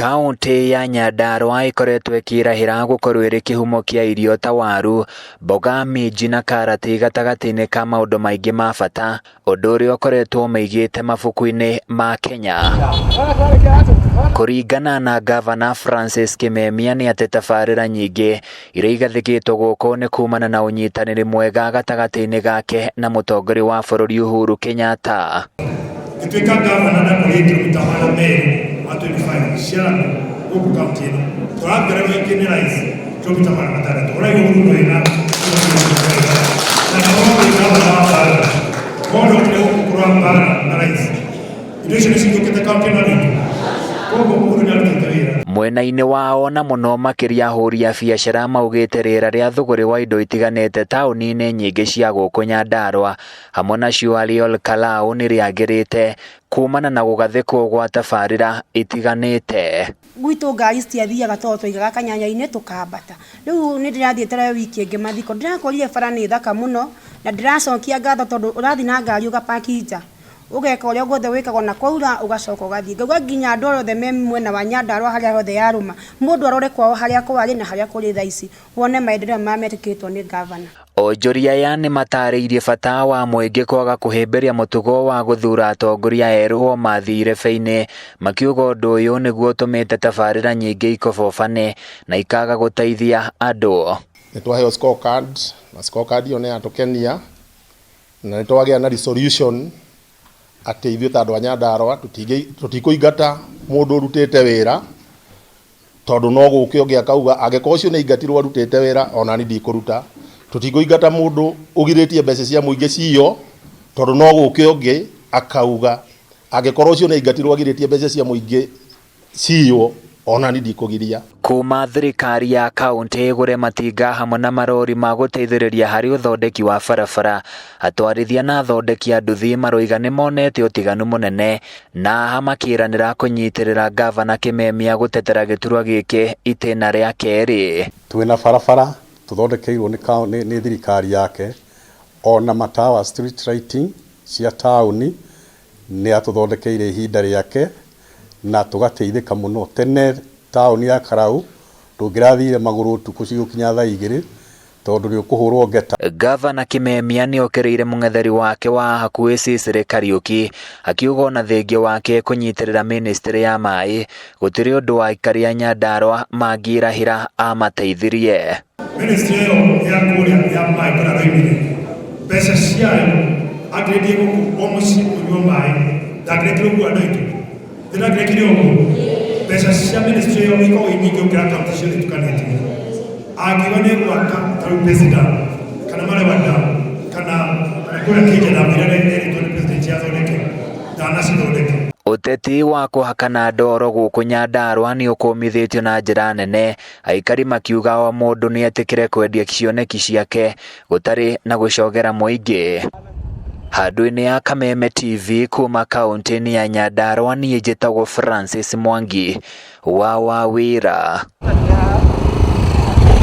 Kaũntĩ ya Nyandarua ĩkoretwo ĩkĩĩrahĩra gũkorwo ĩrĩ kĩhumo kĩa irio ta waru, mboga, minji na karati gatagatĩ-inĩ ka maũndũ maingĩ ma bata, ũndũ ũrĩa ũkoretwo ũmĩigĩte mabuku-inĩ ma Kenya. Kũringana na Gavana Francis Kimemia nĩ atĩ tabarĩra nyingĩ iria igathĩkĩtwo gũkũ nĩ kumana na ũnyitanĩri mwega gatagatĩ-inĩ gake na mũtongoria wa bũrũri Uhuru Kenyatta. Ngĩtuĩka gavana ndakorire kilomita 225 cia rami gũkũ kaunti ĩno. Tũrongererwo ingĩ nĩ rais kilomita 600. Ũraigua Uhuru ndũrĩ na na korwo wĩ gavana wa mbara, korwo ndokire gũkũ kũrũa mbara na rais, indo icio nĩ cithũkĩte kaunti ĩno rĩngĩ. Koguo Uhuru nĩ arutĩte wĩra. Mwena-inĩ wao na mũno makĩria ahũri a biacara maugĩte rĩera rĩa thũgũrĩ wa indo itiganĩte taũni-inĩ nyingĩ cia gũkũ Nyandarua hamwe nacio arĩ Ol Kalou nĩ rĩagĩrĩte kumana na gũgathĩkwo gwa tabarĩra itiganĩte. Gwitũ ngari citiathiaga tondũ twaigaga kanyanya-inĩ tũkambata. Rĩu nĩ ndĩrathiĩte nayo wiki ĩngĩ mathiko, ndĩrakorire bara nĩ thaka mũno na ndĩracokia ngatho tondũ ũrathiĩ na ngari ũgapaki nja, ũgeka ũrĩa guothe wĩkagwo na kwaura ũgacoka ũgathiĩ. Ngauga nginya andũ arĩa othe me mwena wa Nyandarua harĩa hothe yarũma, mũndũ arore kwao harĩa kwarĩ na harĩa kũrĩ thaa ici, wone maendeleo marĩa mekĩtwo nĩ ngavana. Onjoria aya nĩmatarĩirie bata wa mũingĩ kwaga kũhĩmbĩria mũtugo wa gũthura atongoria erũ o mathiĩ irebe-inĩ, makiuga ũndũ ũyũ nĩguo ũtũmĩte tabarĩra nyingĩ ikobobane na ikaga gũteithia andũ. Nĩ twaheo scorecard na scorecard ĩyo nĩ yatũkenia na nĩ twagĩa na resolution atĩ ithuĩ ta andũ a Nyandarua tũtikũingata mũndũ ũrutĩte wĩra tondũ no gũke ũngĩ akauga angĩkorwo ũcio nĩ aingatirwo arutĩte wĩra ona niĩ ndikũruta. Tũtikũingata mũndũ ũgirĩtie mbeca cia mũingĩ ciywo tondũ no gũke ũngĩ akauga angĩkorwo ũcio nĩ aingatirwo agirĩtie mbeca cia mũingĩ ciywo ona niĩ ndikũgiria. Kuma thirikari ya kaunti ĩgũre matinga hamwe na marori ma gũteithĩrĩria harĩ ũthondeki wa barabara, atwarithia na athondeki a nduthi maroiga nĩ monete ũtiganu mũnene na haha makĩranĩra kũnyitĩrĩra ngavana Kimemia gũtetera gĩturwa gĩkĩ itĩna rĩa kerĩ. Twĩna barabara tũthondekeirwo nĩ thirikari yake, ona matawa street lighting cia taũni nĩ atũthondekeire ihinda rĩake na tũgateithĩka mũno. Tene taũni ya Karau ndũngĩrathire magũrũ ũtukũ cigũkinya thaa 2 tondũ nĩ ũkũhũrwo ngeta. Gavana Kimemia nĩ okĩrĩire mũng'etheri wake wa hakuhĩ Cicely Kariuki akiuga ona thengia wake kũnyitĩrĩra ministry ya maĩ gũtirĩ ũndũ wa aikari a Nyandarua mangĩrahĩra amateithirie. Ministry ĩyo ya kũrĩa ya maĩ kũrĩa roimire mbeca ciayo angĩrĩtie gũkũ o mũciĩ kũnyua maĩ ndangĩrekire ũguo andũ aitũ ndangĩrekire ũguo mbeca cia ministry ĩyo ikoragwo i nyingĩ gũkĩra kaunti ciothe itukanĩtio. Angiuga nĩ gwaka ta rĩu Base Dam kana Marewa Dam kana kũrĩa Kĩnja Dam ĩrĩa ĩrĩtwo nĩ president athondeke ndanacithondeke. Ũteti wa kũhakana ndoro gũkũ Nyandarua nĩ ũkũmithĩtio na njĩra nene, aikari makiuga o mũndũ nĩ etĩkĩre kwendia cioneki ciake gũtarĩ na gũcogera mũingĩ. Handũ-inĩ ya Kameme TV kuma kaunti-inĩ ya Nyandarua niĩ njĩtagwo Francis Mwangi wa Wawĩra.